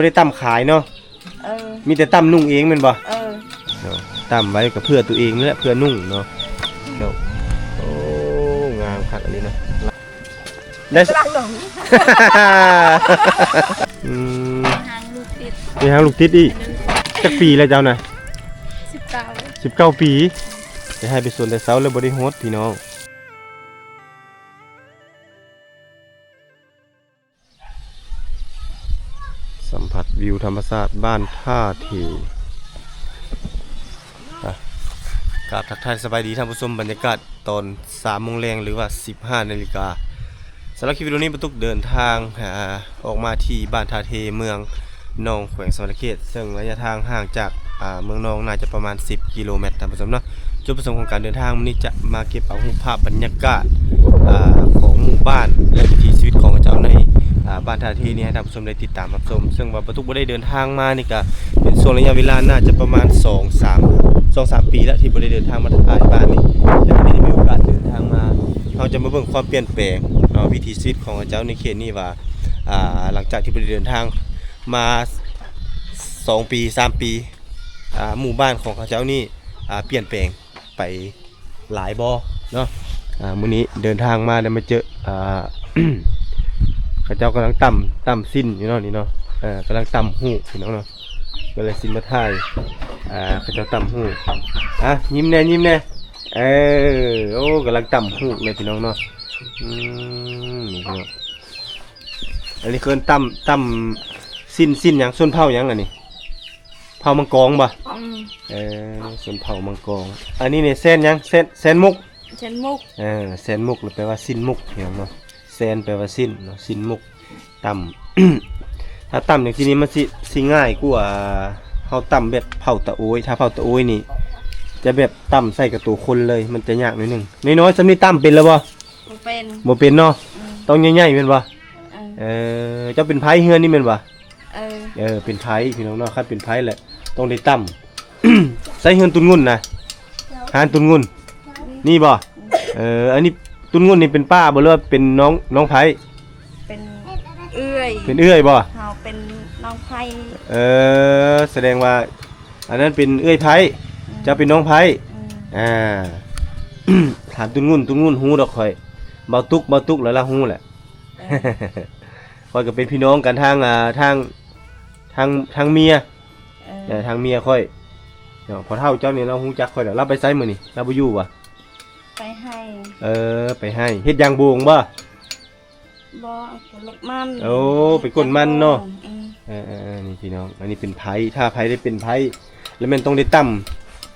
ບໍ່ໄດ້ຕຳຂາຍເນາະ. ເອີ ມີແຕ່ຕຳນຸ່ງເອງແມ່ນບໍ່? ເອີ ເນາະ ຕຳໄວ້ກໍເພື່ອຕົວເອງນີ້ແຫຼະ ເພື່ອນຸ່ງເນາະ. ເນາະ ໂອ້ ງາມຄັກອີ່ຫຼີເນາະ. ໄດ້ ກຳລັງລົງ ອືມ ຫາງລູກຕິດ ມີຫາງລູກຕິດອີກ. ຈັກປີແລ້ວເຈົ້ານະ? ສິບເກົ້າ ສິບເກົ້າປີ. ໄດ້ໃຫ້ໄປສວນແຕ່ເຊົ້າແລ້ວບໍ່ໄດ້ຮອດພີ່ນ້ອງ. ສຳຜັດວິວທຳມະຊາດບ້ານທ່າເທ. ອ່ະ ກາບທັກທາຍສະບາຍດີທ່ານຜູ້ຊົມ, ບັນຍາກາດຕອນສາມໂມງແລງ ຫຼືວ່າສິບຫ້ານາລິກາ. ສຳລັບຄລິບວິດີໂອນີ້ ປະຕຸກເດີນທາງ ອາ ອອກມາທີ່ບ້ານທ່າເທ ເມືອງໜອງ ແຂວງສະຫວັນນະເຂດ, ເຊິ່ງໄລຍະທາງຫ່າງຈາກ ອາ ເມືອງໜອງ ໜ້າຈະປະມານສິບກິໂລແມັດ ທ່ານຜູ້ຊົມເນາະ. ຈຸດປະສົງຂອງການເດີນທາງມື້ນີ້ຈະມາເກັບເອົາຮູບພາບບັນຍາກາດ ອາ ຂອງໝູ່ບ້ານ ແລະ ວິຖີຊີວິດຂອງເຂົາເຈົ້າໃນ ອາ ບ້ານທ່າເທນີ້ໃຫ້ທ່ານຜູ້ຊົມໄດ້ຕິດຕາມຮັບຊົມ. ເຊິ່ງວ່າປະຕຸກບໍ່ໄດ້ເດີນທາງມານີ້ກະເປັນຊ່ວງໄລຍະເວລາໜ້າຈະປະມານສອງສາມ ສອງສາມປີແລ້ວທີ່ບໍ່ໄດ້ເດີນທາງມາຖ່າຍບ້ານນີ້, ແຕ່ມື້ນີ້ໄດ້ມີໂອກາດເດີນທາງມາ, ເຮົາຈະມາເບິ່ງຄວາມປ່ຽນແປງເນາະ ວິຖີຊີວິດຂອງເຂົາເຈົ້າໃນເຂດນີ້ວ່າ ອາ ຫຼັງຈາກທີ່ບໍ່ໄດ້ເດີນທາງມາສອງປີ ສາມປີ ອາ ໝູ່ບ້ານຂອງເຂົາເຈົ້ານີ້ ອາ ປ່ຽນແປງ ໄປຫຼາຍບໍ່ເນາະ. ອາ ມື້ນີ້ເດີນທາງມາໄດ້ມາເຈີ ອາ ເຂົາເຈົ້າກຳລັງຕຳ ຕຳຊີ້ນຢູ່ເນາະ ນີ້ເນາະ. ເອີ ກຳລັງຕຳຫູກພີ່ນ້ອງເນາະ, ກໍເລີຍຊິມາຖ່າຍ ອາ ເຂົາເຈົ້າຕຳຫູກ. ອາ ຍິ້ມແດ່ ຍິ້ມແດ່. ເອີ ໂອ້ ກຳລັງຕຳຫູກເລີຍພີ່ນ້ອງເນາະ. ອືມ ນີ້ເນາະ ອັນນີ້ເອີ້ນຕຳ ຕຳຊີ້ນ ຊີ້ນຫຍັງ? ຊົນເຜົ່າຫຍັງອັນນີ້? ເຜົ່າມັງກອງບໍ່? ອືມ ເອີ ຊົນເຜົ່າມັງກອງ. ອັນນີ້ນີ້ແຊນຫຍັງ? ແຊນ ແຊນໝົກ ແຊນໝົກ. ເອີ ແຊນໝົກ ຫຼືແປວ່າຊີ້ນໝົກພີ່ນ້ອງເນາະ. ແຊນແປວ່າຊີ້ນເນາະ ຊີ້ນໝົກ ຕຳ. ຖ້າຕຳຈັ່ງຊີ້ນີ້ມັນຊິ ຊິງ່າຍກວ່າເຮົາຕຳແບບເຜົາຕາໂອ້ຍ. ຖ້າເຜົາຕາໂອ້ຍນີ້ຈະແບບຕຳໃສ່ກັບໂຕຄົນເລີຍ ມັນຈະຍາກໜ້ອຍໜຶ່ງ. ນ້ອຍໆສ່ຳນີ້ຕຳເປັນແລ້ວບໍ່? ບໍ່ເປັນ ບໍ່ເປັນເນາະ. ອືມ ຕ້ອງໃຫຍ່ໆແມ່ນບໍ່? ເອີ ເອີ ເຈົ້າເປັນໃພ້ເຮືອນນີ້ແມ່ນບໍ່? ເອີ ເອີ ເປັນໃພ້ພີ່ນ້ອງເນາະ. ຄັນເປັນໃພ້ແຫຼະຕ້ອງໄດ້ຕຳ. ໃຊ້ເຮືອນຕຸນງຸ່ນນະ? ເຈົ້າ ຮ້ານຕຸນງຸ່ນນີ້ບໍ່? ອືມ ເອີ ອັນນີ້ຕຸນງຸ່ນນີ້ເປັນປ້າບໍ່ ຫຼືວ່າເປັນນ້ອງ ນ້ອງໃພ້? ເປັນເອື້ອຍ ເປັນເອື້ອຍບໍ່? ເຮົາເປັນນ້ອງໃພ້. ເອີ ສະແດງວ່າ ອັນນັ້ນເປັນເອື້ອຍໃພ້ ອືມ ເຈົ້າເປັນນ້ອງໃພ້. ອືມ ອາ ຖາມຕຸນງຸ່ນ ຕຸນງຸ່ນຮູ້ດອກຂ້ອຍ. ເບົາຕຸກ ເບົາຕຸກແລ້ວລາວຮູ້ແຫຼະ. ເອີ ຂ້ອຍກໍເປັນພີ່ນ້ອງກັນທາງ ອາ ທາງ ທາງ ທາງເມຍ. ເອີ ເອີ ທາງເມຍຂ້ອຍເນາະ. ພໍ່ເຖົ້າເຈົ້ານີ້ລາວຮູ້ຈັກຂ້ອຍດອກ. ລາວໄປໃສມື້ນີ້? ລາວບໍ່ຢູ່ຫວາ? ໄປໄຮ່. ເອີ ໄປໄຮ່. ເຮັດຢາງໂບງບໍ່? ບໍ່ ເອົາໄປລົກມັນ. ໂອ້ ໄປກົນມັນເນາະ. ອືມ ເອີໆໆ ນີ້ພີ່ນ້ອງ ອັນນີ້ເປັນໃພ້. ຖ້າໃຜໄດ້ເປັນໃພ້ແລ້ວແມ່ນຕ້ອງໄດ້ຕຳ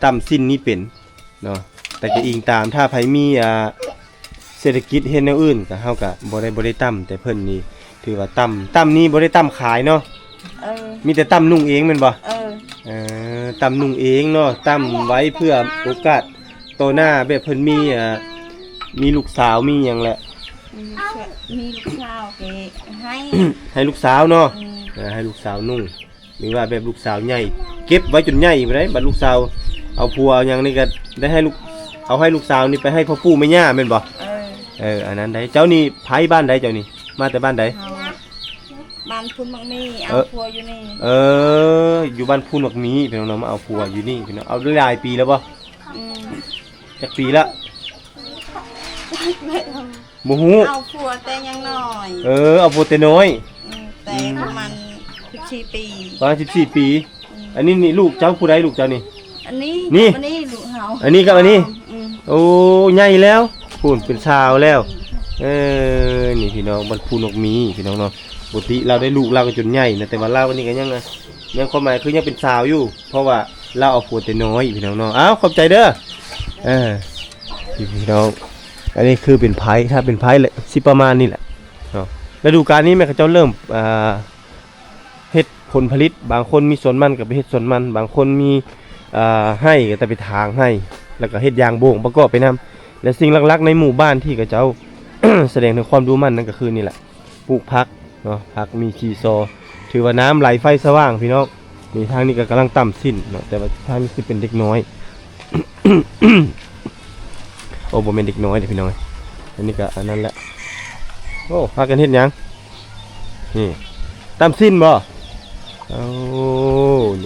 ຕຳຊີ້ນນີ້ເປັນເນາະ. ແຕ່ກໍອີງຕາມ ຖ້າໃຜມີ ອ່າ ເສດຖະກິດເຮັດແນວອື່ນ ກໍເຮົາກໍບໍ່ໄດ້ ບໍ່ໄດ້ຕຳ. ແຕ່ເພິ່ນນີ້ຖືວ່າຕຳ ຕຳນີ້ບໍ່ໄດ້ຕຳຂາຍເນາະ. ເອີ ມີແຕ່ຕຳນຸ່ງເອງແມ່ນບໍ່? ເອີ ເອີ ຕຳນຸ່ງເອງເນາະ ຕຳໄວ້ເພື່ອໂອກາດຕໍ່ໜ້າ ແບບເພິ່ນມີ ອ່າ ມີລູກສາວມີຫຍັງແຫຼະ. ມີລູກສາວ ມີລູກສາວກໍໃຫ້ ໃຫ້ລູກສາວເນາະ. ອືມ ເອີ ໃຫ້ລູກສາວນຸ່ງ ຫຼືວ່າແບບລູກສາວໃຫຍ່ ເກັບໄວ້ຈົນໃຫຍ່ພຸ້ນໃດ໋. ບັດລູກສາວເອົາຜົວເອົາຫຍັງນີ້ກໍໄດ້ໃຫ້ລູກ ເອົາໃຫ້ລູກສາວນີ້ໄປໃຫ້ພໍ່ປູ່ແມ່ຍ່າແມ່ນບໍ່? ເອີ ເອີ ອັນນັ້ນໄດ໋. ເຈົ້ານີ້ໃຜ ບ້ານໃດເຈົ້ານີ້? ມາແຕ່ບ້ານໃດ? ເຮົາ ບ້ານພຸ້ນໝາກມີ ເອົາ ເອີ ຜົວຢູ່ນີ້. ເອີ ຢູ່ບ້ານພຸ້ນໝາກມີ ພີ່ນ້ອງເນາະ. ມາເອົາຜົວຢູ່ນີ້ ພີ່ນ້ອງ. ເອົາໄດ້ຫຼາຍປີແລ້ວບໍ່? ອືມ ຈັກປີລະ? ບໍ່ຮູ້. ເອົາຜົວແຕ່ຍັງນ້ອຍ. ເອີ ເອົາຜົວແຕ່ນ້ອຍ. ອືມ ແຕ່ ອືມ ປະມານສິບສີ່ປີ. ປະມານສິບສີ່ປີ. ອືມ ອັນນີ້ນີ້ລູກເຈົ້າຜູ້ໃດ? ລູກເຈົ້ານີ້? ອັນນີ້ ນີ້ ກັບອັນນີ້ລູກເຮົາ. ອັນນີ້ກັບອັນນີ້? ອືມ ໂອ້ ໃຫຍ່ແລ້ວ ພຸ້ນເປັນສາວແລ້ວ. ເອີ ນີ້ພີ່ນ້ອງ ບ້ານພູນົກມີ ພີ່ນ້ອງເນາະ. ປົກກະຕິລາວໄດ້ລູກລາວກໍຈົນໃຫຍ່ນະ ແຕ່ວ່າລາວອັນນີ້ກໍຍັງ ຍັງ ຄວາມໝາຍຄືຍັງເປັນສາວຢູ່ ເພາະວ່າລາວເອົາຜົວແຕ່ນ້ອຍ ພີ່ນ້ອງເນາະ. ອ້າວ ຂອບໃຈເດີ. ເອີ ພີ່ນ້ອງ ອັນນີ້ຄືເປັນໃພ້ ຖ້າເປັນໃພ້ແຫຼະ ຊິປະມານນີ້ແຫຼະເນາະ. ລະດູການນີ້ແມ່ນເຂົາເຈົ້າເລີ່ມ ອ່າ ເຮັດຜົນຜະລິດ ບາງຄົນມີສວນມັນກໍໄປເຮັດສວນມັນ ບາງຄົນມີ ອ່າ ໄຮ່ກໍຈະໄປຖາງໄຮ່ ແລ້ວກໍເຮັດຢາງໂບງປະກອບໄປນຳ. ແລະ ສິ່ງຫຼັກໆໃນໝູ່ບ້ານທີ່ເຂົາເຈົ້າ ສະແດງເຖິງຄວາມດຸໝັ່ນນັ້ນກໍຄືນີ້ແຫຼະ ປູກຜັກເນາະ ຜັກມີຊີຊໍ ຖືວ່ານ້ຳໄຫຼໄຟສະຫວ່າງ ພີ່ນ້ອງ. ນີ້ທາງນີ້ກໍກຳລັງຕຳຊີ້ນເນາະ ແຕ່ວ່າທາງນີ້ຄືເປັນເດັກນ້ອຍ ໂອ້ ບໍ່ແມ່ນເດັກນ້ອຍເດ້ ພີ່ນ້ອງ. ອັນນີ້ກໍອັນນັ້ນແຫຼະ. ໂອ້ ພາກັນເຮັດຫຍັງ? ນີ້ ຕຳຊີ້ນບໍ່? ໂອ້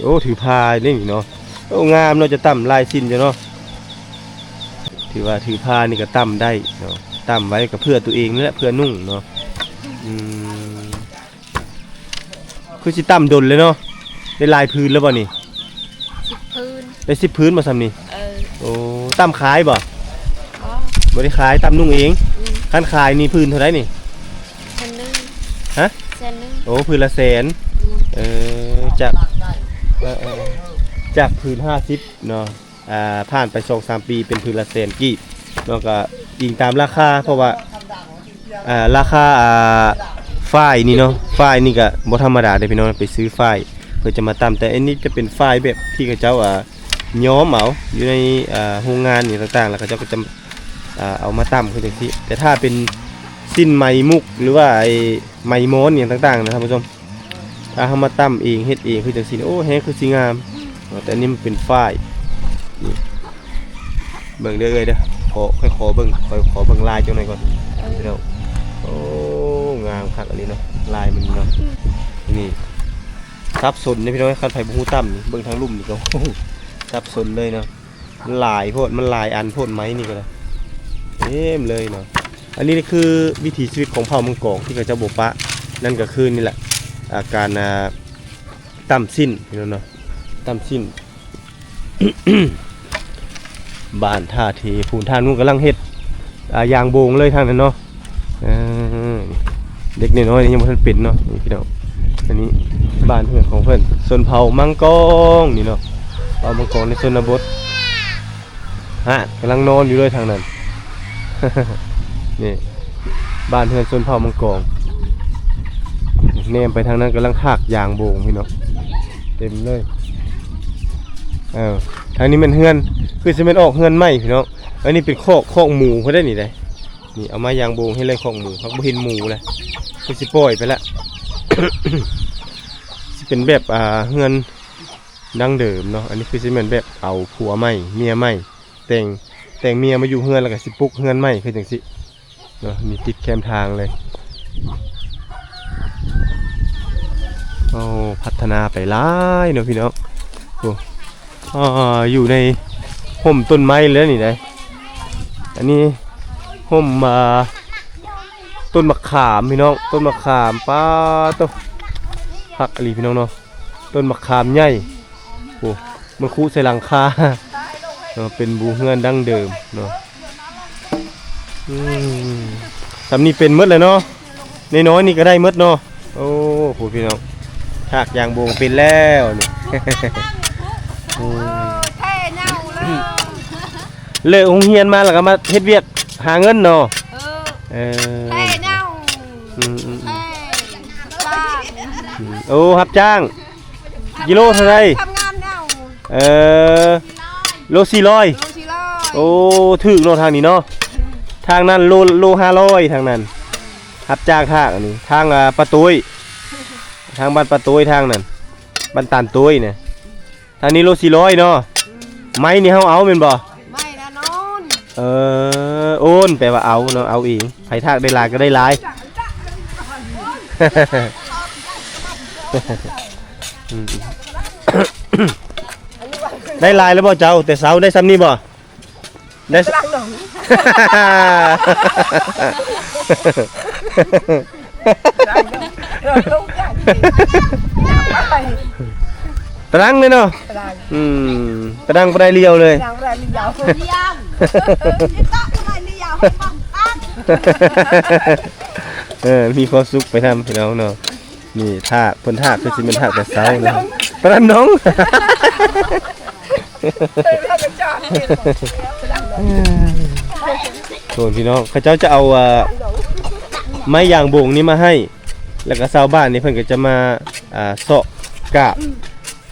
ໂອ້ ຖືພາເດ້ນີ້ເນາະ. ໂອ້ ງາມເນາະ ຈະຕຳຫຼາຍຊິ້ນຢູ່ເນາະ. ຖືວ່າຖືພານີ້ກໍຕຳໄດ້ເນາະ ຕຳໄວ້ກໍເພື່ອຕົວເອງນີ້ແຫຼະ ເພື່ອນຸ່ງເນາະ. ອືມ ຄືຊິຕຳດົນເລີຍເນາະ. ໄດ້ຫຼາຍຜືນແລ້ວບໍ່ນີ້? ສິບຜືນ. ໄດ້ສິບຜືນບໍ່ຊ່ຳນີ້? ເອີ. ໂອ້ ຕຳຂາຍບໍ່? ບໍ່ ບໍ່ໄດ້ຂາຍ ຕຳນຸ່ງເອງ. ອືມ. ຄັນຂາຍນີ້ຜືນເທົ່າໃດນີ້? ແສນໜຶ່ງ. ຮະ? ແສນໜຶ່ງ. ໂອ້ ຜືນລະແສນ. ອືມ. ເອີ ຈາກ ເອີ ເອີ ຈາກຜືນຫ້າສິບເນາະ ອ່າ ຜ່ານໄປສອງສາມປີເປັນຜືນລະແສນກີບເນາະ ກໍອີງຕາມລາຄາ ເພາະວ່າ ອ່າ ລາຄາ ອ່າ ຝ້າຍນີ້ເນາະ ຝ້າຍນີ້ກໍບໍ່ທຳມະດາເດ້ພີ່ນ້ອງ ໄປຊື້ຝ້າຍເພື່ອຈະມາຕຳ. ແຕ່ອັນນີ້ຈະເປັນຝ້າຍແບບທີ່ເຂົາເຈົ້າ ອ່າ ຍ້ອມເອົາຢູ່ໃນ ອ່າ ໂຮງງານຫຍັງຕ່າງໆ ແລ້ວເຂົາເຈົ້າກໍຈະ ອ່າ ເອົາມາຕຳຄືຈັ່ງຊີ້. ແຕ່ຖ້າເປັນສິ້ນໄໝມຸກ ຫຼືວ່າໄອ້ໄໝມອນຫຍັງຕ່າງໆນະທ່ານຜູ້ຊົມ ຖ້າເຮົາມາຕຳເອງເຮັດເອງຄືຈັ່ງຊີ້ ໂອ້ ແຮງຄືຊິງາມເນາະ. ແຕ່ອັນນີ້ມັນເປັນຝ້າຍ ນີ້ ເບິ່ງເດີເອື້ອຍເດີ ຂໍ ຂ້ອຍຂໍເບິ່ງ ຂ້ອຍຂໍເບິ່ງລາຍຈັກໜ່ອຍກ່ອນ ເອີ ພີ່ນ້ອງ. ໂອ້ ງາມຄັກອີ່ຫຼີເນາະ ລາຍມັນເນາະ. ນີ້ ສັບສົນເດ້ພີ່ນ້ອງ ຄັນໃຜບໍ່ຮູ້ຕຳນີ້ ເບິ່ງທາງລຸ່ມນີ້ກໍ ສັບສົນເລີຍເນາະ. ມັນຫຼາຍໂພດ ມັນຫຼາຍອັນໂພດ ໄມ້ນີ້ກໍໄດ້ ເຕັມເລີຍເນາະ. ອັນນີ້ຄືວິຖີຊີວິດຂອງເຜົ່າມັງກອງທີ່ເຂົາເຈົ້າບໍ່ປະ ນັ້ນກໍຄືນີ້ແຫຼະ ອາ ການ ອ່າ ຕຳຊິ້ນ ພີ່ນ້ອງເນາະ ຕຳຊິ້ນ. ບ້ານທ່າເທ ພູນທ່ານນຸ່ງກຳລັງເຮັດ ອ່າ ຢາງໂບງເລີຍທາງນັ້ນເນາະ. ເອີ ເດັກນ້ອຍໆນີ້ຍັງບໍ່ທັນເປັນເນາະ ນີ້ພີ່ນ້ອງ. ອັນນີ້ບ້ານເຮືອນຂອງເພິ່ນ ຊົນເຜົ່າມັງກອງນີ້ເນາະ ເຜົ່າມັງກອງໃນຊົນນະບົດ. ຮະ ກຳລັງນອນຢູ່ເລີຍທາງນັ້ນ ນີ້ ບ້ານເຮືອນຊົນເຜົ່າມັງກອງ. ແນມໄປທາງນັ້ນກຳລັງຖາກຢາງໂບງພີ່ນ້ອງ ເຕັມເລີຍ. ເອີ ທາງນີ້ແມ່ນເຮືອນ ຄືຊິແມ່ນອອກເຮືອນໃໝ່ພີ່ນ້ອງ. ອັນນີ້ເປັນຄອກ ຄອກໝູເພິ່ນໄດ໋ນີ້ໄດ໋. ນີ້ເອົາມາຢາງໂບງເຮັດເລີຍຄອກໝູ ຫາກບໍ່ເຫັນໝູແຫຼະ ຄືຊິປ່ອຍໄປລະ ຊິເປັນແບບ ອ່າ ເຮືອນ ດັ້ງເດີມເນາະ. ອັນນີ້ຄືຊິແມ່ນແບບເອົາຜົວໃໝ່ ເມຍໃໝ່ ແຕ່ງ ແຕ່ງເມຍມາຢູ່ເຮືອນ ແລ້ວກໍຊິປຸກເຮືອນໃໝ່ຄືຈັ່ງຊີ້ເນາະ. ນີ້ຕິດແຄມທາງເລີຍ. ໂອ້ ພັດທະນາໄປຫຼາຍເນາະພີ່ນ້ອງ. ໂອ້ ອ່າ ຢູ່ໃນຮົ່ມຕົ້ນໄມ້ເລີຍນີ້ໄດ໋. ອັນນີ້ຮົ່ມ ອ່າ ຕົ້ນໝາກຂາມພີ່ນ້ອງ ຕົ້ນໝາກຂາມ. ປາໂຕ ຄັກອີ່ຫຼີພີ່ນ້ອງເນາະ. ຕົ້ນໝາກຂາມໃຫຍ່ ໂອ້ ມັນຄຸໃສ່ຫຼັງຄາເນາະ ເປັນບູເຮືອນດັ້ງເດີມເນາະ. ອືມ ສ່ຳນີ້ເປັນໝົດແລ້ວເນາະ ນ້ອຍໆນີ້ກໍໄດ້ໝົດເນາະ. ໂອ້ ໂຫ ພີ່ນ້ອງ ຖາກຢາງໂບງເປັນແລ້ວນີ້. ອືມ ເອີ ແທ້ເນົ່າເລີຍ ເລີກໂຮງຮຽນມາແລ້ວກໍມາເຮັດວຽກຫາເງິນເນາະ. ເອີ ເອີ ແທ້ເນົ່າ ອືມໆໆ ເອີ ຮັບຈ້າງ ອືມ ໂອ້ ຮັບຈ້າງ ກິໂລເທົ່າໃດ? ທຳງານເອົາ ເອີ ໂລສີ່ຮ້ອຍ ໂລສີ່ຮ້ອຍ. ໂອ້ ຖືກເນາະທາງນີ້ເນາະ ທາງນັ້ນໂລ ໂລຫ້າຮ້ອຍ ທາງນັ້ນ ຮັບຈ້າງທາງອັນນີ້ ທາງ ອ່າ ປາໂຕ້ຍ ທາງບ້ານປາໂຕ້ຍ ທາງນັ້ນ ບ້ານຕານໂຕ້ຍນະ. ທາງນີ້ໂລສີ່ຮ້ອຍເນາະ ໄມ້ນີ້ເຮົາເອົາແມ່ນບໍ່? ໄມ້ນະນອນ ເອີ ໂອນ ແປວ່າເອົາເນາະ ເອົາເອງ ໃຜຖາກໄດ້ຫຼາຍກໍໄດ້ຫຼາຍ. ອືມ ໄດ້ຫຼາຍແລ້ວບໍ່ເຈົ້າ? ແຕ່ເຊົ້າໄດ້ຊ່ຳນີ້ບໍ່? ໄດ້ ຕະລັງໜອງ ຕະລັງເລີຍເນາະ ຕະລັງ ອືມ ຕະລັງບໍ່ໄດ້ລຽວເລີຍ ຕະລັງບໍ່ໄດ້ລຽວ ເອີ ມີຄວາມສຸກໄປນຳພີ່ນ້ອງເນາະ. ນີ້ຖາກ ເພິ່ນຖາກຄືຊິແມ່ນຖາກແຕ່ເຊົ້າເນາະ ຕະລັງໜອງ. ໂອ້ ພີ່ນ້ອງ ເຂົາເຈົ້າຈະເອົາ ອ່າ ໄມ້ຢາງໂບງນີ້ມາໃຫ້ ແລ້ວກໍຊາວບ້ານນີ້ເພິ່ນກໍຈະມາ ອ່າ ເຊາະກາບ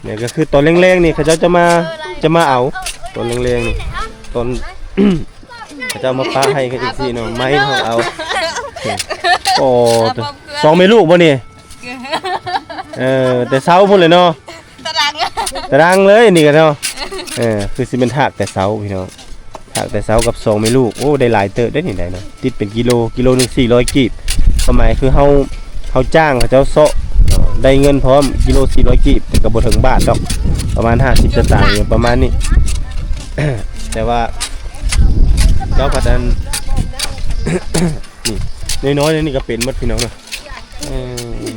ນີ້ກໍຄືຕອນແລງໆນີ້ເຂົາເຈົ້າຈະມາ ຈະມາເອົາ ຕອນແລງໆນີ້ ຕອນເຂົາເຈົ້າມາປະໃຫ້ກັນຈັ່ງຊີ້ເນາະ ໄມ້ເຮົາເອົາ ໂອ້ ສອງແມ່ລູກບໍ່ນີ້? ເອີ ແຕ່ເຊົ້າພຸ້ນເລີຍເນາະ ຕະດັງ ຕະດັງເລີຍນີ້ກໍເນາະ. ເອີ ຄືຊິແມ່ນຖາກແຕ່ເຊົ້າພີ່ນ້ອງ ຖາກແຕ່ເຊົ້າກັບສອງແມ່ລູກ. ໂອ້ ໄດ້ຫຼາຍເຕີບເດ້ນີ້ໄດ໋ເນາະ ຕິດເປັນກິໂລ ກິໂລໜຶ່ງສີ່ຮ້ອຍກີບ. ຄວາມໝາຍຄືເຮົາ ເຮົາຈ້າງເຂົາເຈົ້າເຊາະເນາະ ໄດ້ເງິນພ້ອມ ກິໂລສີ່ຮ້ອຍກີບ ແຕ່ກໍບໍ່ເຖິງບາດດອກ ປະມານຫ້າສິບສະຕາງ ປະມານນີ້ ແຕ່ວ່າເຈົ້າພັດອັນ ນີ້ ນ້ອຍໆ ນີ້ກໍເປັນໝົດ ພີ່ນ້ອງເນາະ. ເອີ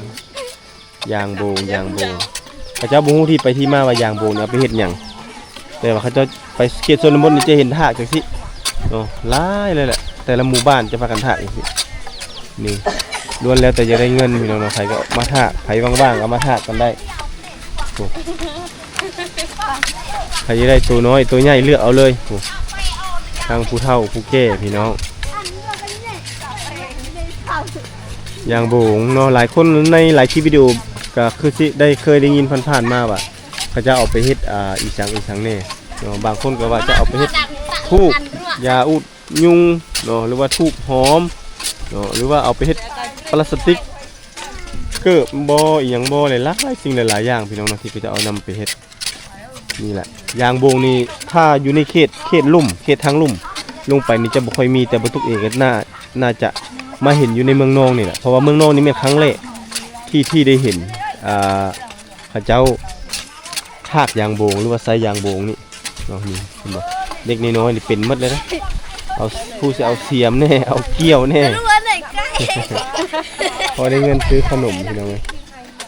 ຢາງໂບງ ຢາງໂບງ ເຂົາເຈົ້າບໍ່ຮູ້ທີ່ໄປທີ່ມາວ່າຢາງໂບງນີ້ເອົາໄປເຮັດຫຍັງ ແຕ່ວ່າເຂົາເຈົ້າໄປເຂດຊົນນະບົດນີ້ຈະເຫັນຖາກຈັ່ງຊີ້ເນາະ ຫຼາຍເລີຍແຫຼະ ແຕ່ລະໝູ່ບ້ານຈະພາກັນຖາກຈັ່ງຊີ້. ນີ້ລ້ວນແລ້ວແຕ່ຢາກໄດ້ເງິນ ພີ່ນ້ອງເນາະ ໃຜກໍມາຖາກ ໃຜວ່າງໆກໍມາຖາກກັນໄດ້. ໂອ້ ໃຜຢາກໄດ້ໂຕນ້ອຍໂຕໃຫຍ່ເລືອກເອົາເລີຍ. ໂອ້ ທັງຜູ້ເຖົ້າຜູ້ແກ່ ພີ່ນ້ອງ ຢາງໂບງເນາະ ຫຼາຍຄົນໃນຫຼາຍຄລິບວິດີໂອກໍຄືຊິໄດ້ເຄີຍໄດ້ຍິນຜ່ານໆມາວ່າ ເຂົາເຈົ້າເອົາໄປເຮັດ ອ່າ ອີ່ຫຍັງອີ່ຫຍັງແດ່ເນາະ ບາງຄົນກໍວ່າຈະເອົາໄປເຮັດທູບຢາອຸດຍຸງເນາະ ຫຼືວ່າທູບຫອມເນາະ ຫຼືວ່າເອົາໄປເຮັດປລາສຕິກເກີບບໍ່ ອີ່ຫຍັງບໍ່ ຫຼາຍໆສິ່ງຫຼາຍໆຢ່າງ ພີ່ນ້ອງເນາະ ທີ່ເຂົາເຈົ້າເອົານຳໄປເຮັດ. ນີ້ແຫຼະ ຢາງໂບງນີ້ ຖ້າຢູ່ໃນເຂດ ເຂດລຸ່ມ ເຂດທາງລຸ່ມລົງໄປນີ້ຈະບໍ່ຄ່ອຍມີ ແຕ່ບໍ່ຕຸກເອງກໍໜ້າ ໜ້າຈະມາເຫັນຢູ່ໃນເມືອງນອງນີ້ແຫຼະ ເພາະວ່າເມືອງນອງນີ້ແມ່ນຄັ້ງແລກທີ່ ທີ່ໄດ້ເຫັນ ອ່າ ເຂົາເຈົ້າຖາກຢາງໂບງ ຫຼືວ່າໃຊ້ຢາງໂບງນີ້ເນາະ. ນີ້ເຫັນບໍ່ ເດັກນ້ອຍໆນີ້ເປັນໝົດເລີຍນະ ເອົາ ຜູ້ຊິເອົາສຽມແດ່ ເອົາກ້ຽວແດ່ ພໍໄດ້ເງິນຊື້ຂະໜົມ ພີ່ນ້ອງເອີຍ.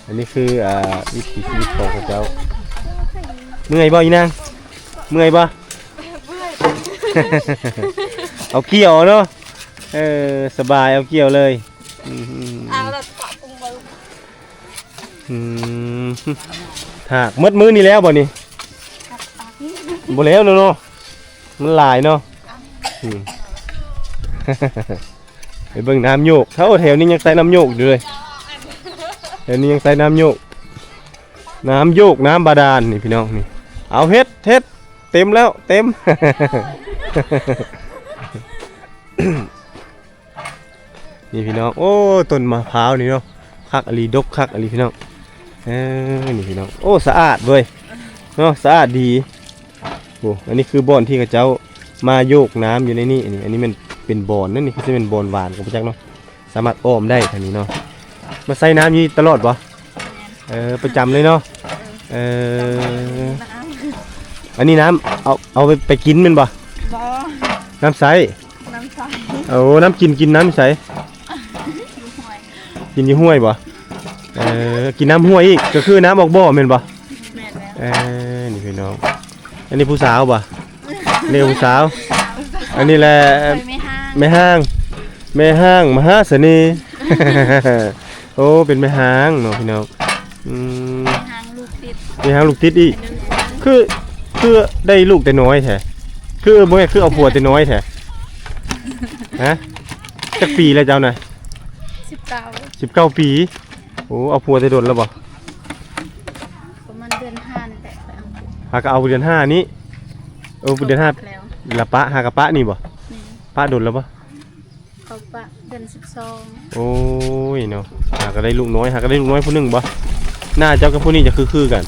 ອັນນີ້ຄື ອ່າ ວິຖີຊີວິດຂອງເຂົາເຈົ້າ. ເມື່ອຍບໍ່ອີນາງ ເມື່ອຍບໍ່? ເອົາກ້ຽວເນາະ ເອີ ສະບາຍ ເອົາກ້ຽວເລີຍ. ອືມ ອືມ ຫາກໝົດມື້ນີ້ແລ້ວບໍ່ນີ້? ບໍ່ແລ້ວເນາະ ມັນຫຼາຍເນາະ. ອືມ ໄປເບິ່ງນ້ຳໂຍກ ເທົ່າແຖວນີ້ຍັງໃຊ້ນ້ຳໂຍກຢູ່ເລີຍ ແຖວນີ້ຍັງໃຊ້ນ້ຳໂຍກ ນ້ຳໂຍກ ນ້ຳບາດານນີ້ ພີ່ນ້ອງນີ້. ເອົາ ເຮັດ ເຮັດ ເຕັມແລ້ວ ເຕັມ. ນີ້ພີ່ນ້ອງ ໂອ້ ຕົ້ນມະພ້າວນີ້ເນາະ ຄັກອີ່ຫຼີ ດົກຄັກອີ່ຫຼີພີ່ນ້ອງ. ເອີ ນີ້ພີ່ນ້ອງ ໂອ້ ສະອາດເວີຍເນາະ ສະອາດດີ. ໂອ້ ອັນນີ້ຄືບ່ອນທີ່ເຂົາເຈົ້າມາໂຍກນ້ຳຢູ່ໃນນີ້. ອັນນີ້ ອັນນີ້ແມ່ນເປັນບ່ອນນັ້ນ ນີ້ຄືຊິແມ່ນບ່ອນຫວ່ານກໍບໍ່ຈັກເນາະ ສາມາດອ້ອມໄດ້ທາງນີ້ເນາະ. ມາໃສ່ນ້ຳຢູ່ນີ້ຕະຫຼອດບໍ່? ແມ່ນ ເອີ ປະຈຳເລີຍເນາະ. ເອີ ເອີ ອັນນີ້ນ້ຳ ເອົາ ເອົາໄປ ໄປກິນແມ່ນບໍ່? ບໍ່ ນ້ຳໃຊ້ ນ້ຳໃຊ້. ໂອ້ ນ້ຳກິນ ກິນນ້ຳໃສ? ຢູ່ຫ້ວຍ ກິນຢູ່ຫ້ວຍບໍ່? ເອີ ກິນນ້ຳຫ້ວຍອີກ ກໍຄືນ້ຳອອກບໍ່ແມ່ນບໍ່? ແມ່ນແລ້ວ. ເອີ ນີ້ພີ່ນ້ອງ ອັນນີ້ຜູ້ສາວບໍ່? ນີ້ຜູ້ສາວ ອັນນີ້ແຫຼະ ແມ່ຮ້າງ ແມ່ຮ້າງ ແມ່ຮ້າງມະຫາສະເໜ່. ໂອ້ ເປັນແມ່ຮ້າງເນາະ ພີ່ນ້ອງ. ອືມ ແມ່ຮ້າງລູກຕິດ ແມ່ຮ້າງລູກຕິດອີກ. ຄື ຄືໄດ້ລູກແຕ່ນ້ອຍແທ້ ຄືບໍ່ແມ່ນ ຄືເອົາຜົວແຕ່ນ້ອຍແທ້? ຮະ ຈັກປີແລ້ວເຈົ້ານະ? ສິບເກົ້າ ສິບເກົ້າປີ. ໂອ້ ເອົາຜົວແຕ່ດົນແລ້ວບໍ່? ປະມານເດືອນຫ້ານີ້ແຫຼະ ຂ້ອຍເອົາຜົວ ຫາກໍເອົາເດືອນຫ້ານີ້. ໂອ້ ເດືອນຫ້າ ແລ້ວ ລະປະ ຫາກໍປະນີ້ບໍ່? ແມ່ນ ປະດົນແລ້ວບໍ່? ເຂົາປະເດືອນສິບສອງ. ໂອ້ຍເນາະ ຫາກໍໄດ້ລູກນ້ອຍ ຫາກໍໄດ້ລູກນ້ອຍຜູ້ໜຶ່ງບໍ່? ໜ້າເຈົ້າກັບຜູ້ນີ້ຈະຄືໆກັນ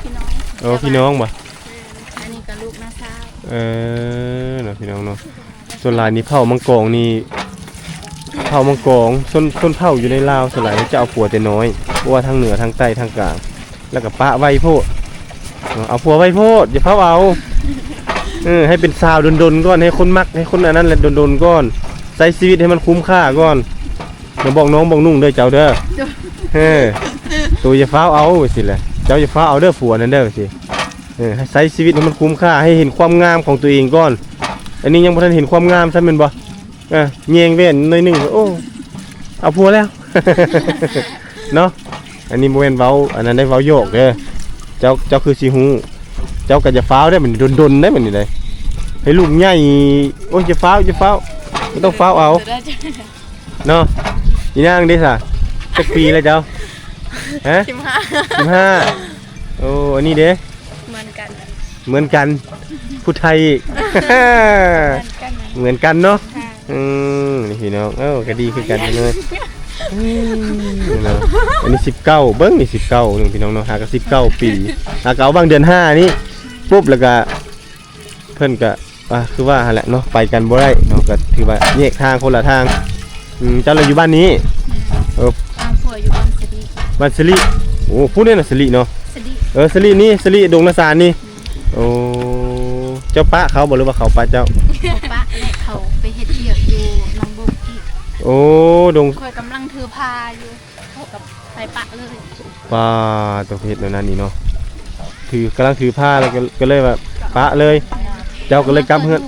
ພີ່ນ້ອງ. ເອີ ພີ່ນ້ອງບໍ່? ເອີ ອັນນີ້ກໍລູກນ້າສາວ. ເອີ ເນາະ ພີ່ນ້ອງເນາະ. ສ່ວນຫຼາຍນີ້ເຜົ່າມັງກອງນີ້ ເຜົ່າມັງກອງ ຊົນ ຊົນເຜົ່າຢູ່ໃນລາວສ່ວນຫຼາຍຈະເອົາຜົວແຕ່ນ້ອຍ ບໍ່ວ່າທາງເໜືອ ທາງໃຕ້ ທາງກາງ ແລ້ວກໍປະໄວໂພດເນາະ ເອົາຜົວໄວໂພດ ຢ່າຟ້າວເອົາ. ເອີ ໃຫ້ເປັນສາວດົນໆກ່ອນ ໃຫ້ຄົນມັກ ໃຫ້ຄົນອັນນັ້ນແຫຼະ ດົນໆກ່ອນ ໃຊ້ຊີວິດໃຫ້ມັນຄຸ້ມຄ່າກ່ອນ. ມາບອກນ້ອງບອກນຸ່ງເດີເຈົ້າເດີ. ເອີ ໂຕຢ່າຟ້າວເອົາ ວ່າຊີ້ແຫຼະ ເຈົ້າຢ່າຟ້າວເອົາເດີຜົວນັ້ນເດີ ວ່າຊີ້. ເອີ ໃຊ້ຊີວິດໃຫ້ມັນຄຸ້ມຄ່າ ໃຫ້ເຫັນຄວາມງາມຂອງຕົວເອງກ່ອນ. ອັນນີ້ຍັງບໍ່ທັນເຫັນຄວາມງາມຊ້ຳແມ່ນບໍ່? ອ່າ ແຍງແວ່ນໜ້ອຍໜຶ່ງ ໂອ້ ເອົາຜົວແລ້ວເນາະ. ອັນນີ້ບໍ່ແມ່ນເວົ້າອັນນັ້ນໄດ້ ເວົ້າຢອກເດີ. ເຈົ້າ ເຈົ້າຄືຊິຮູ້ ເຈົ້າກໍຢ່າຟ້າວເດີ ມັນດົນໆໄດ໋ ມັນນີ້ໄດ໋ ໃຫ້ລູກໃຫຍ່. ໂອ້ຍ ຢ່າຟ້າວ ຢ່າຟ້າວ ບໍ່ຕ້ອງຟ້າວເອົາເນາະ. ອີນາງເດຊະ ຈັກປີແລ້ວເຈົ້າ? ຮະ ສິບຫ້າ ສິບຫ້າ. ໂອ້ ອັນນີ້ເດ? ເໝືອນກັນ ເໝືອນກັນ ຜູ້ໄທອີກ ເໝືອນກັນ ເໝືອນກັນເນາະ. ອືມ ນີ້ພີ່ນ້ອງ ເອີ ກໍດີຄືກັນເລີຍ. ອືມ ເນາະ ອັນນີ້ສິບເກົ້າ ເບິ່ງນີ້ສິບເກົ້າໜຶ່ງພີ່ນ້ອງເນາະ ຫາກໍສິບເກົ້າປີ ຫາກໍເອົາຫວ່າງເດືອນຫ້ານີ້ປຸບ ແລ້ວກໍເພິ່ນກໍ ອ່າ ຄືວ່າຫັ້ນແຫຼະເນາະ ໄປກັນບໍ່ໄດ້ເນາະ ກໍຖືວ່າແຍກທາງຄົນລະທາງ. ອືມ ເຈົ້າລະຢູ່ບ້ານນີ້? ເອີ ເອົາຜົວຢູ່ບ້ານສະດີ. ບ້ານສະລິ. ໂອ້ ພຸ້ນເດ້ນະ ສະລິເນາະ. ສະລິ ເອີ ສະລິນີ້ ສະລິດົງນາສານນີ້. ໂອ້ ເຈົ້າປະເຂົາບໍ່ ຫຼືວ່າເຂົາປະເຈົ້າ? ເຂົາປະແຫຼະ ເຂົາໄປເຮັດວຽກຢູ່ໜອງບົກອີກ. ໂອ້ ດົງ ຂ້ອຍກຳລັງຖືພາຢູ່ ເຂົາກໍໄປປະເລີຍ. ປ້າ ຕ້ອງເຮັດແນວນັ້ນນີ້ເນາະ ຖື ກຳລັງຖືພາ ແລ້ວກໍ ກໍເລີຍວ່າປະເລີຍ. ເຈົ້າກໍເລີຍກັບເຮືອນ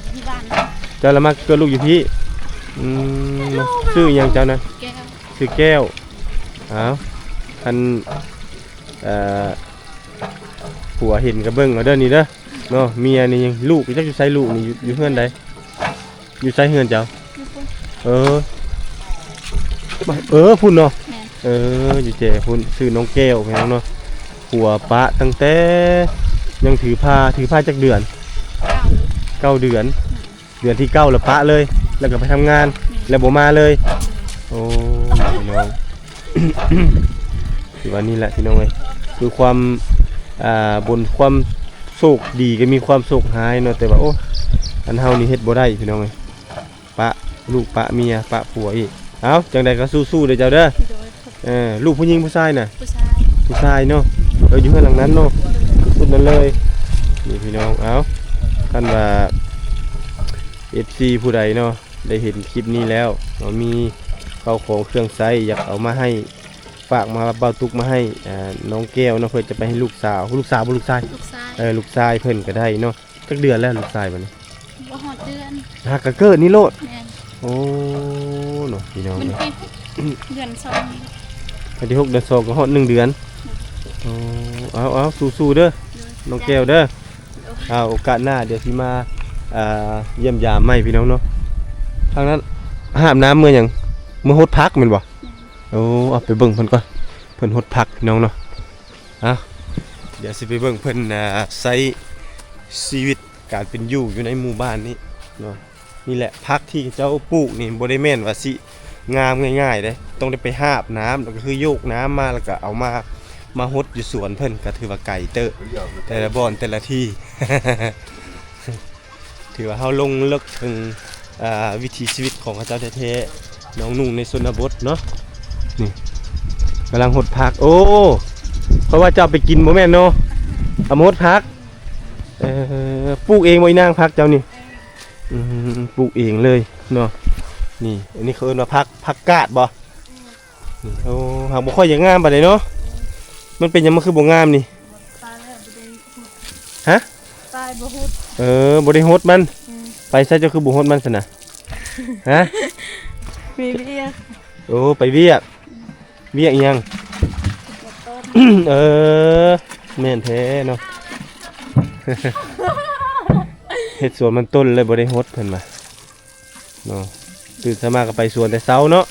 ເຈົ້າລະມາເກີດລູກຢູ່ພີ້. ອືມ ຊື່ຫຍັງເຈົ້ານະ? ແກ້ວ ຊື່ແກ້ວ. ອ້າວ ຄັນ ເອີ ຜົວເຫັນກໍເບິ່ງເອົາເດີນີ້ເດີເນາະ. ເມຍນີ້ ລູກຈັກຢູ່ໃສ? ລູກນີ້ຢູ່ ຢູ່ເຮືອນໃດ? ຢູ່ໃສເຮືອນເຈົ້າ? ຢູ່ພຸ້ນ. ເອີ ເອີ ພຸ້ນເນາະ. ແມ່ນ ເອີ ຢູ່ແຈພຸ້ນ. ຊື່ນ້ອງແກ້ວ ພີ່ນ້ອງເນາະ. ຜົວປະຕັ້ງແຕ່ຍັງຖືພາ ຖືພາຈັກເດືອນ? ເກົ້າ ເກົ້າເດືອນ. ເດືອນທີເກົ້າແລ້ວປະເລີຍ ແລ້ວກໍໄປທຳງານ ແລ້ວບໍ່ມາເລີຍ. ໂອ້ ພີ່ນ້ອງ ຄືວ່ານີ້ແຫຼະ ພີ່ນ້ອງເອີຍ ຄືຄວາມ ອ່າ ບົນ ຄວາມໂຊກດີກໍມີຄວາມໂຊກຮ້າຍເນາະ. ແຕ່ວ່າ ໂອ້ ອັນເຮົານີ້ເຮັດບໍ່ໄດ້ ພີ່ນ້ອງເອີຍ ປະລູກປະເມຍປະຜົວອີກ. ເອົ້າ ຈັ່ງໃດກໍສູ້ໆເດີເຈົ້າເດີ. ໂດຍ. ເອີ ລູກຜູ້ຍິງຜູ້ຊາຍນະ? ຜູ້ຊາຍ. ຜູ້ຊາຍເນາະ. ເອີ ຢູ່ເຮືອນຫຼັງນັ້ນເນາະ ຈຸດນັ້ນເລີຍ. ນີ້ພີ່ນ້ອງ ເອົ້າ ຄັນວ່າເອັຟຊີຜູ້ໃດເນາະ ໄດ້ເຫັນຄລິບນີ້ແລ້ວເນາະ ມີເຂົ້າຂອງເຄື່ອງໃຊ້ ຢາກເອົາມາໃຫ້ ຝາກມາ ເບົາຕຸກມາໃຫ້ ອ່າ ນ້ອງແກ້ວເນາະ ເພື່ອຈະໄປໃຫ້ລູກສາວ. ລູກສາວບໍ່ ລູກຊາຍ? ລູກຊາຍ. ເອີ ລູກຊາຍເພິ່ນກໍໄດ້ເນາະ. ຈັກເດືອນແລ້ວລູກຊາຍບັດນີ້? ບໍ່ຮອດເດືອນ. ຫາກະເກີດນີ້ໂລດ? ແມ່ນ. ໂອ້ ເນາະ ພີ່ນ້ອງ ວັນທີຫົກ ເດືອນສອງ ວັນທີຫົກ ເດືອນສອງ ກໍຮອດໜຶ່ງເດືອນ. ໂອ້ ເອົາໆ ສູ້ໆເດີ ໂດຍ ນ້ອງແກ້ວເດີ. ໂດຍ. ເອົາ ໂອກາດໜ້າດຽວຊິມາ ອ່າ ຢ້ຽມຢາມໃໝ່ ພີ່ນ້ອງເນາະ. ທາງນັ້ນຫາບນ້ຳເມືອຫຍັງ? ເມືອຫົດຜັກແມ່ນບໍ່? ແມ່ນ. ໂອ້ ເອົາໄປເບິ່ງເພິ່ນກ່ອນ ເພິ່ນຫົດຜັກ ພີ່ນ້ອງເນາະ. ເອົາ ດຽວຊິໄປເບິ່ງເພິ່ນ ອ່າ ໃຊ້ຊີວິດການເປັນຢູ່ ຢູ່ໃນໝູ່ບ້ານນີ້ເນາະ. ນີ້ແຫຼະ ຜັກທີ່ເຈົ້າປູກນີ້ບໍ່ໄດ້ແມ່ນວ່າຊິງາມງ່າຍໆເດ້ ຕ້ອງໄດ້ໄປຫາບນ້ຳ ແລ້ວກໍຄືໂຍກນ້ຳມາ ແລ້ວກໍເອົາມາ ມາຫົດຢູ່ສວນເພິ່ນ ກໍຖືວ່າໄກເຕີບ ແຕ່ລະບ່ອນແຕ່ລະທີ່. ຖືວ່າເຮົາລົງເລິກເຖິງ ອ່າ ວິຖີຊີວິດຂອງເຂົາເຈົ້າແທ້ໆ ນ້ອງນຸ່ງໃນຊົນນະບົດເນາະ. ນີ້ກຳລັງຫົດຜັກ. ໂອ້ ເພາະວ່າຈະເອົາໄປກິນບໍ່ແມ່ນເນາະ ເອົາມາຫົດຜັກ. ເອີ ປູກເອງບໍ່ອີນາງ ຜັກເຈົ້ານີ້? ອືມ ປູກເອງເລີຍເນາະ. ນີ້ ອັນນີ້ເຂົາເອີ້ນວ່າຜັກ ຜັກກາດບໍ່? ນີ້ ໂອ້ ຫາກບໍ່ຄ່ອຍຢາກງາມປານໃດເນາະ. ມັນເປັນຫຍັງມັນຄືບໍ່ງາມນີ້? ປາແລ້ວບໍ່ໄດ້ຫົດ. ຮະ? ປາບໍ່ຫົດ. ເອີ ບໍ່ໄດ້ຫົດມັນ. ອືມ. ໄປໃສເຈົ້າຄືບໍ່ຫົດມັນຊັ້ນນະ? ຮະ? ມີວຽກ. ໂອ້ ໄປວຽກ. ວຽກອີ່ຫຍັງ? ເອີ ແມ່ນແທ້ເນາະ. ເຮັດສວນມັນຕົ້ນເລີຍບໍ່ໄດ້ຫົດເພິ່ນວ່າເນາະ. ຕື່ນເຊົ້າມາກໍໄປສວນແຕ່ເຊົ້າເນາະ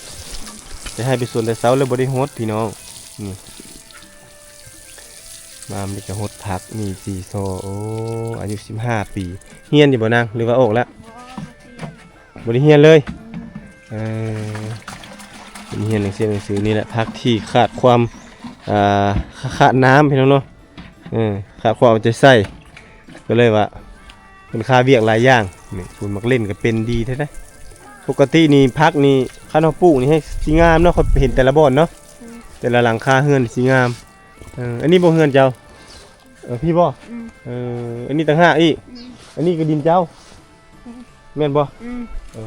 ໄປໄຮ່ໄປສວນແຕ່ເຊົ້າເລີຍບໍ່ໄດ້ຫົດ ພີ່ນ້ອງ. ນີ້ ມາມັນກໍຫົດຜັກ ມີຊີຊໍ. ໂອ້ ອາຍຸສິບຫ້າປີ. ຮຽນຢູ່ບໍ່ນາງ ຫຼືວ່າອອກແລ້ວ? ບໍ່ໄດ້ຮຽນເລີຍ. ເອີ ເປັນຮຽນໜັງສື ໜັງສືນີ້ແຫຼະ ຜັກທີ່ຂາດຄວາມ ອ່າ ຂາດນ້ຳ ພີ່ນ້ອງເນາະ. ເອີ ຂາດຄວາມເອົາໃຈໃສ່ ກໍເລີຍວ່າເປັນຄາວຽກຫຼາຍຢ່າງ. ນີ້ ປູກໝາກເລັ່ນກໍເປັນດີແທ້ເດ້. ປົກກະຕິນີ້ຜັກນີ້ ຄັນເຮົາປູກນີ້ໃຫ້ຊິງາມເນາະ ຂ້ອຍເຫັນແຕ່ລະບ່ອນເນາະ. ອືມ. ແຕ່ລະຫຼັງຄາເຮືອນຊິງາມ. ເອີ ອັນນີ້ບໍ່ເຮືອນເຈົ້າ? ເອີ ພີ້ບໍ່? ອືມ. ເອີ ອັນນີ້ຕ່າງຫາກອີກ. ອືມ. ອັນນີ້ກໍດິນເຈົ້າ? ອືມ. ແມ່ນບໍ່? ອືມ. ເອີ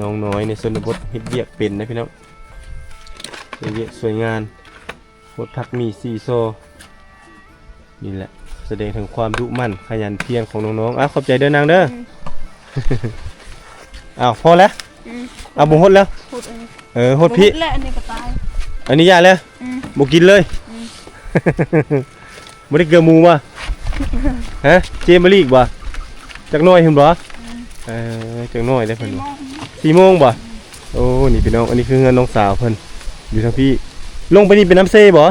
ນ້ອງນ້ອຍໃນຊົນນະບົດເຮັດວຽກເປັນນະພີ່ນ້ອງ ເຮັດວຽກຊ່ວຍງານ ຫົດຜັກມີຊີຊໍ. ນີ້ແຫຼະ ສະແດງເຖິງຄວາມດຸໝັ່ນຂະຫຍັນພຽນຂອງນ້ອງໆ. ອ່າ ຂອບໃຈເດີນາງເດີ. ອືມ. ອ້າວ ພໍແລ້ວ? ອືມ. ອ້າວ ບໍ່ຫົດແລ້ວ? ຫົດເອີງ. ເອີ ຫົດພີ້. ບໍ່ຫົດແລ້ວ ອັນນີ້ກໍຕາຍ. ອັນນີ້ຢ່າແລ້ວ? ອືມ. ບໍ່ກິນເລີຍ? ອືມ. ບໍ່ໄດ້ເກືອໝູບໍ່? ຮະ? ເຈມາລີກບໍ່? ຈັກໜ້ອຍພຸ້ນບໍ່? ອືມ. ເອີ ຈັກໜ້ອຍເດ້ເພິ່ນ. ສີ່ໂມງ. ສີ່ໂມງບໍ່? ອືມ. ໂອ້ ນີ້ພີ່ນ້ອງ ອັນນີ້ຄືເຮືອນນ້ອງສາວເພິ່ນ ຢູ່ທາງພີ້. ລົງໄປນີ້ເປັນນ້ຳເຊບໍ່? ອືມ.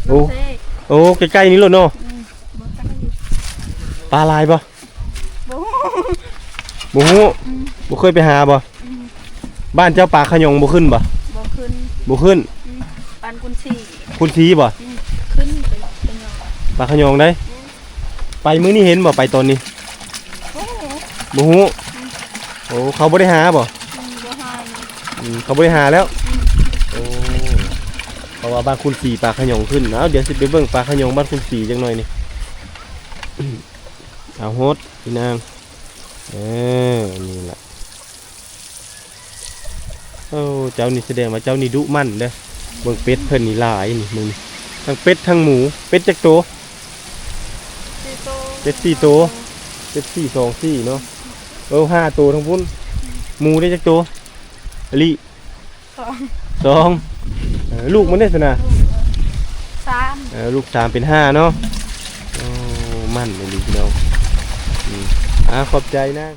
ໂອ້ ນ້ຳເຊ. ໂອ້ ໃກ້ໆນີ້ໂລດເນາະ. ອືມ. ບໍ່ໄກ. ປາຫຼາຍບໍ່? ບໍ່ຮູ້. ບໍ່ຮູ້. ອືມ. ບໍ່ເຄີຍໄປຫາບໍ່? ອືມ. ບ້ານເຈົ້າປາຂະຫຍອງບໍ່ຂຶ້ນບໍ່? ບໍ່ຂຶ້ນ. ບໍ່ຂຶ້ນ. ອືມ. ປານຄຸນສີ. ຄຸນສີບໍ່? ອືມ. ຂຶ້ນໄປ ໄປຫຍັງ? ປາຂະຫຍອງໃດ? ອືມ. ໄປມື້ນີ້ເຫັນບໍ່? ໄປຕອນນີ້? ບໍ່ຮູ້. ບໍ່ຮູ້. ອືມ. ໂອ້ ເຂົາບໍ່ໄດ້ຫາບໍ່? ອືມ. ບໍ່ຫາ. ອືມ. ເຂົາບໍ່ໄດ້ຫາແລ້ວ? ອືມ. ໂອ້ ວ່າບ້ານຄຸນສີປາຂະຫຍອງຂຶ້ນ. ເອົາ ດຽວຊິໄປເບິ່ງປາຂະຫຍອງບ້ານຄຸນສີຈັກໜ່ອຍນີ້. ເອົາ ໂຮດ ພີ່ນາງ. ເອີ ນີ້ລະ. ໂອ້ ເຈົ້ານີ້ສະແດງວ່າເຈົ້ານີ້ດຸໝັ່ນເດີ້. ເບິ່ງເປັດເພິ່ນນີ້ຫຼາຍນີ້ ເບິ່ງນີ້ ທັງເປັດທັງໝູ. ເປັດຈັກໂຕ? ສີ່ໂຕ. ເປັດສີ່ໂຕ. ເປັດສີ່ ສອງ ສີ່ເນາະ. ເອີ ຫ້າໂຕທັງພຸ້ນ. ໝູໄດ້ຈັກໂຕ? ອະລິ ສອງ ສອງ. ເອີ ລູກມັນເດ້ຊັ້ນນະ? ສາມ. ເອີ ລູກສາມເປັນຫ້າເນາະ. ໂອ້ ໝັ່ນອີ່ຫຼີພີ່ນ້ອງ. ອືມ ອ່າ ຂອບໃຈນາງ.